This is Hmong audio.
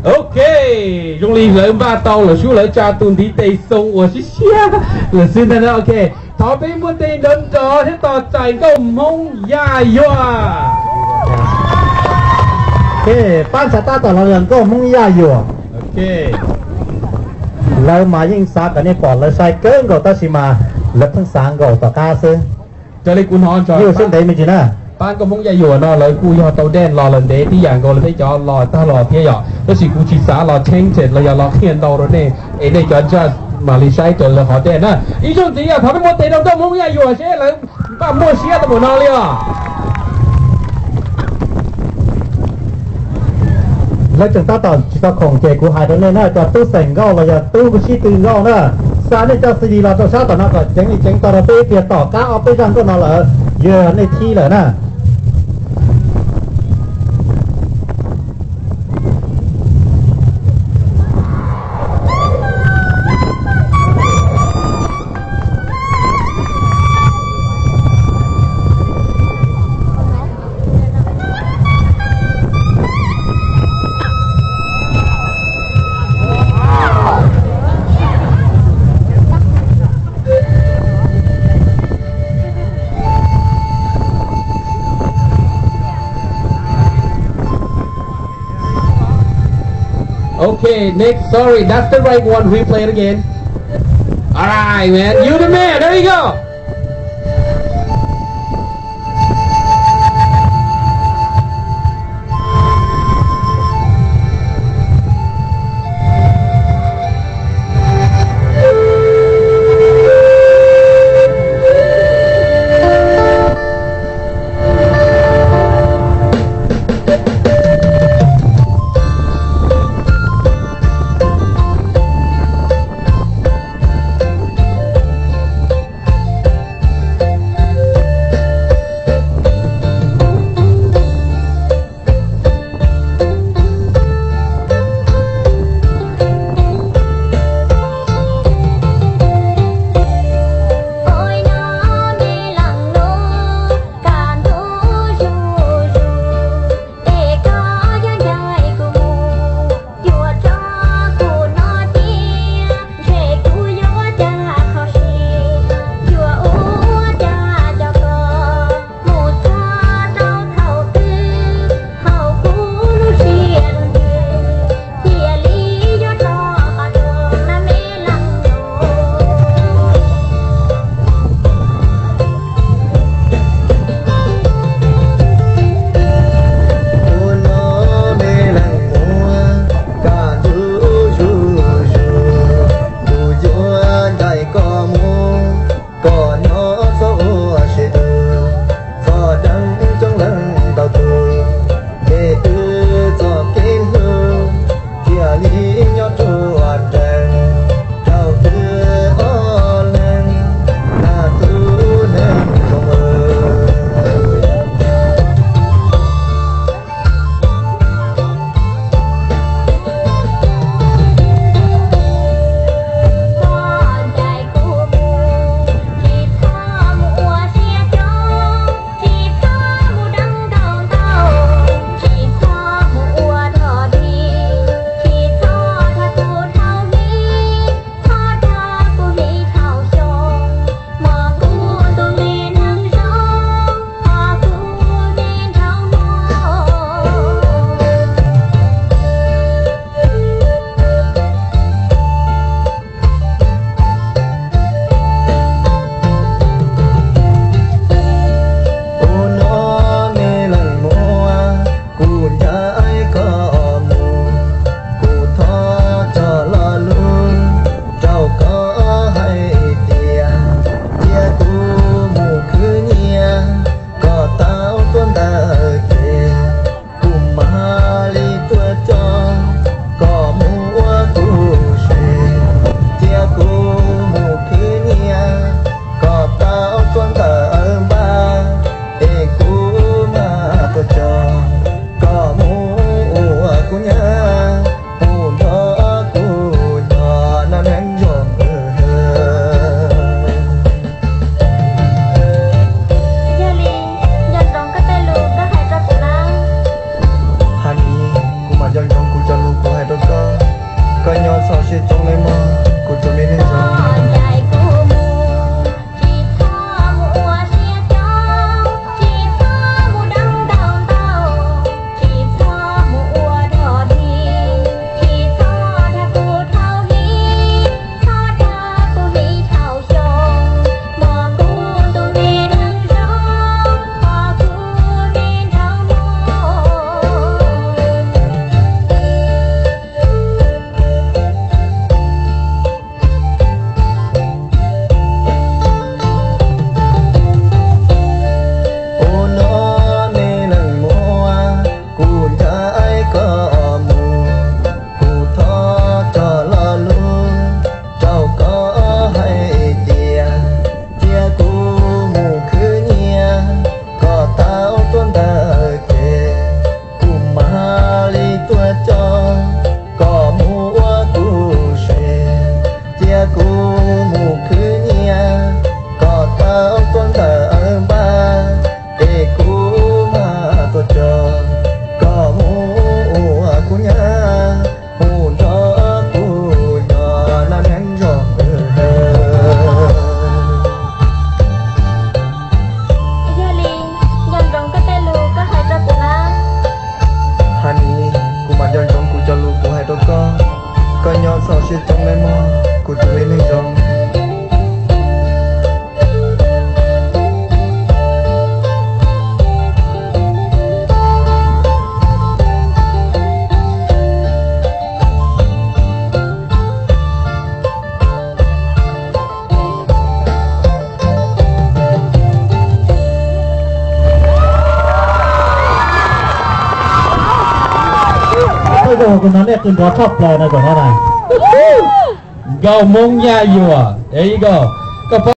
Ok, zoo li lawv npaj tau lawm, sub lawv tsa tus ntiv tes xoo uas siab siab lawm xwb ntag. Ok, thov peb muab tes nrov nrov thiab tos txais nkauj Hmoob Yaj Yuam. Pab ntxhais tab tom los yog nkauj Hmoob Yaj Yuam. Lawv mas yeej xav kom nej pom lawv sai kawg nkaus tab sis mas lawv pheej xav nkaus tom qab xwb. Raws li kuv hnov, sib ntev me ntsis na. Pab nkauj Hmoob Yaj Yuam no lawv kuj yog tau dance los lawm ntev tib yam nkaus li peb cov los tag los thiab yom, tab sis kuv tsis xav los change los yog los qhia ntau rau nej es nej cov judge mam li saib raws lawv qhov dance na. Ib zaug ntxiv yog thov peb muab tes rau nkauj Hmoob Yaj Yuam seb lawv npaj muaj siab tau npaum no li os. Lawv tseem tab tom tsis tau khoom ces kuv hais rau nej na, cov tub xeem nkauj los yog tub sib tw nkauj na, xa nej cov C D los rau sab tom no kom ceev li ceev tau rau peb tias tom qab ob peb zaj nkauj no lawm yuav yog nej thib lawm na. Okay, next. Sorry, that's the right one. Replay it again. All right, man. You the man. There you go. Tus no nej qw nrov tshaj plaws na, zaum no na. Nkauj Hmoob Nyaj Yuam, e nkauj, koj